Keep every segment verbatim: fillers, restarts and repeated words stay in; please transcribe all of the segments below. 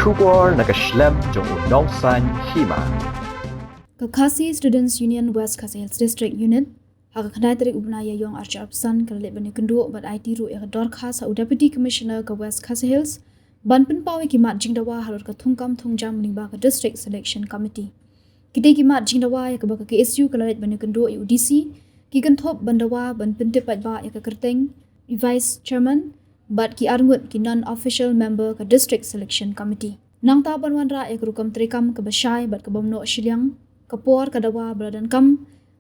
Khubor na ka shlem jong u nongsaiñ hima. Ka Khasi Students Union West Khasi Hills District Unit, ha ka khyndai tarik u bnai Ïaïong arhajar arphew san, ka la leit ban ïakynduh bad aiti ruh ïa ka dorkhas ha u Deputy Commissioner ka West Khasi Hills ban pynpaw ïa ki mat jingdawa halor ka thungkam thungjam lyngba ka District Selection Committee. Kitei ki mat jingdawa ïa kaba ka K S U ka la leit ban ïakynduh ïa u D C, ki kynthup ban dawa ban pyntip paidbah ïa ka kyrteng i Vice Chairman bad ki arngut ki non-official member ka District Selection Committee. Nangta ban wanrah ïa ka rukom treikam kaba shai bad ka bym noh shiliang, ka por ka dawa ba la donkam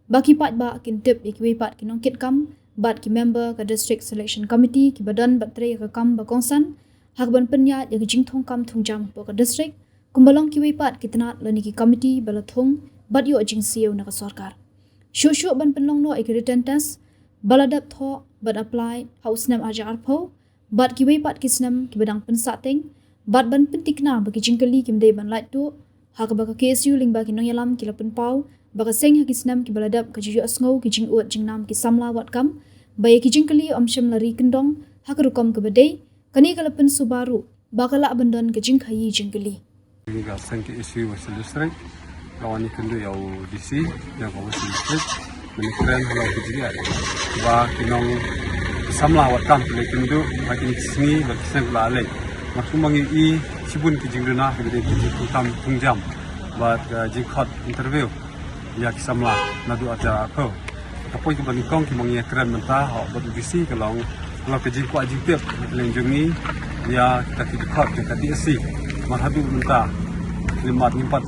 ba ki paidbah kin tip ïa kiwei pat ki nongkitkam bad ki member ka District Selection Committee kiba don bad trei ïa ka kam ba kongsan ha kaban pynïaid ïa ka jingthungkam thungjam hapoh ka district, kumba long kiwei pat ki tnat lane ki committee ba la thung bad ïoh jingsiew na ka sorkar. Shuh shuh ban pynlong noh ïa ki written test ba la dep thoh bad apply ha u snem arhajar arphew bad kiwei pat ki snem kiba dang pynsahteng, bad ban pyntikna ba ki jingkylli kim dei ban lait tuh, ha kaba ka K S U lyngba ki nongïalam ki la pynpaw ba ka seng ha ki snem kiba la dep ka ju ïohsngew ki jingud jingnam ki samla wad kam ba ïa ki jingkylli ym shym la ri kyndong ha ka rukom kaba dei. Kane ka la pynsuba ruh ba ka lah ban don ka jingkhaïi jingkylli. Ka seng K S U West District, ka wan ïakynduh ïa u D C jong ka West District, mynta kren halor ki jingeh ba ki nong samla wad kam ki la ïakynduh ha kine ki sngi bad ki snem ba la leit. Namar kumba ngi ïohi shibun ki jingduna kiba dei ki jingthungkam thungjam bad, eh, jingkhot interview ïa ki samla naduh arhajar arphew. Ka point kaba nyngkong kaba ngi ïakren mynta ha u bad u D C ka long halor ka jingkwah jingtip na ka liang jong ngi ïa kita ki dkhot jong ka D S C. Namar haduh mynta khlem mat ngim pat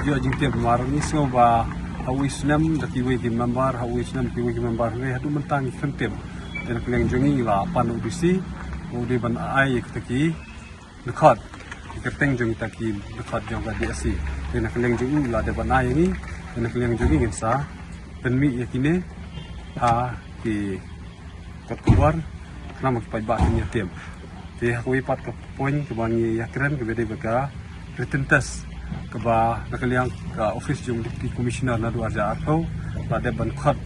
ïoh jingtip, namar ngi sngew ba ha uwei u snem da kiwei ki member, ha uwei u snem kiwei ki member, hynrei haduh mynta ngi khlem tip. Te na ka liang jong ngi ngi la pan u D C ba u dei ban ai ïa kita ki dkhot, ki kyrteng jong kita ki dkhot jong ka D S C. Te na ka liang jong u la dep ban ai ïa ngi, te na ka liang jong ngi ngin sa pynmih ïa kine ha ki kot khubor khnang ba ki paidbah kin ïa tip. Te ha kawei pat ka point kaba ngi ïakren kaba dei bad ka written test kaba na ka liang ka office jong Deputy Commissioner naduh arhajar arphew la dep ban khot,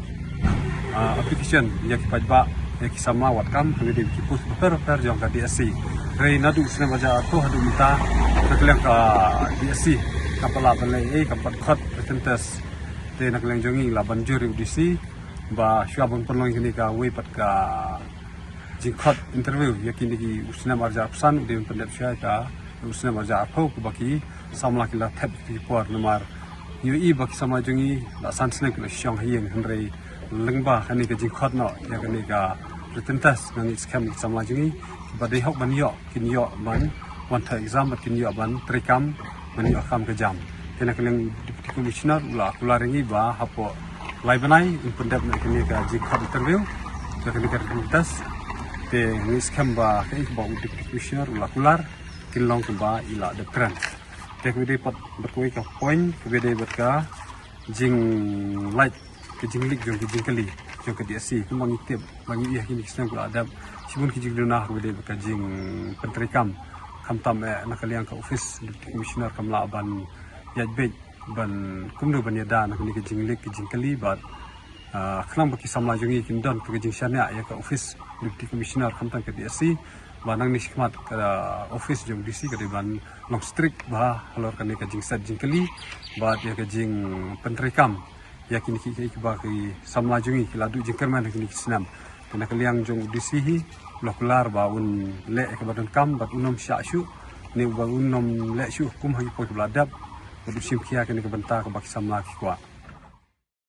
ah, application ïa ki paidbah, ïa ki samla wad kam ha kaba dei ki post bapher bapher jong ka D S C. Hynrei naduh u snem arhajar arphew haduh mynta na ka liang ka D S C kam pat lah ban leh ei, kam pat khot written test. Te na ka liang jong ngi la ban jur ïa u D C ba shuwa ban pynlong ïa kane kawei pat ka jingkhot interview ïa kine ki u snem arhajar arphew san u dei ban pyndep shuwa ïa ka u snem arhajar arphew kaba ki samla ki la thep ki por, namar ngi ïohi ba ki samla jong ngi la san snem ki la shong ha ïing, hynrei lyngba kane ka jingkhot noh ïa kane ka written test nga ngeit skhem ki samla jong ngi kiba dei hok ban ïoh kin ïoh ban wan thoh exam bad kin ïoh ban treikam ban ïoh kam ka jam. Te na ka liang Deputy Commissioner u la kular ïa ngi ba hapoh lai bnai un pyndep noh ïa kane ka jingkhot interview, ïa kane ka written test. Te ngi skhem ba kaei kaba u Deputy Commissioner u la kular kin long kaba i la dep kren. Te kaba dei pat bad kawei ka point kaba dei bad ka jinglait ka jingleak jong ka jingkylli jong ka D S C. Kumba ngi tip ba ngi ïohi ha kine ki snem ki la dep shibun ki jingduna kaba dei bad ka jingpyntreikam, khamtam eh na ka liang ka office Deputy Commissioner kam lah ban ïaid beit ban kumno ban ïada na kane ka jingleak ka jingkylli bad, ah, khnang ba ki samla jong ngi kin don ka jingshaniah ïa ka office Deputy Commissioner khamtam ka D S C, ba nangne shakhmat ka office jong D C ka dei ban long strict bha halor kane ka jingset jingkylli bad ïa ka jingpyntreikam ïa kine ki, ki, kiba ki samla jong ngi ki la duh jingkyrmen ha kine ki snem. Te na ka liang jong u D C hi u la kular ba un leh ïa kaba donkam bad un ym shah shuh, ne ba un ym leh shuh kum ha ki por kiba la dep, bad u shim khia kane ka bynta kaba ki samla ki kwah.